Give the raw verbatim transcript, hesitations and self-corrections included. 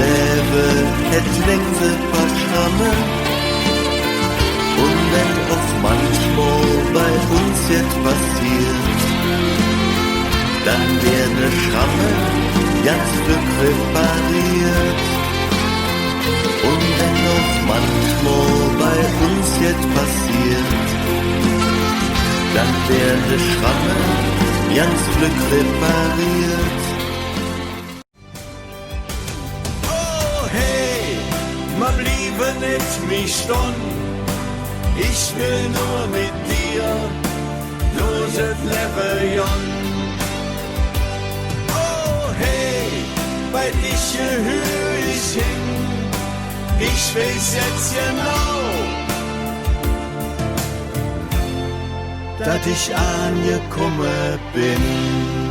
Levve hät längs e paar Schramme, un wenn och manchmol bei uns jet passeet, dann wääde Schramme ganz flöck repareet. Un wenn och manchmol bei uns jet passeet, dann wääde Schramme ganz flöck repareet. Oh hey, mer blieve nit mih stonn. Ich well nor met dir durch et Levve gonn. Oh hey, bei dich gehüür ich hin. Ich weiß jetz genau, dat ich aangekumme ben.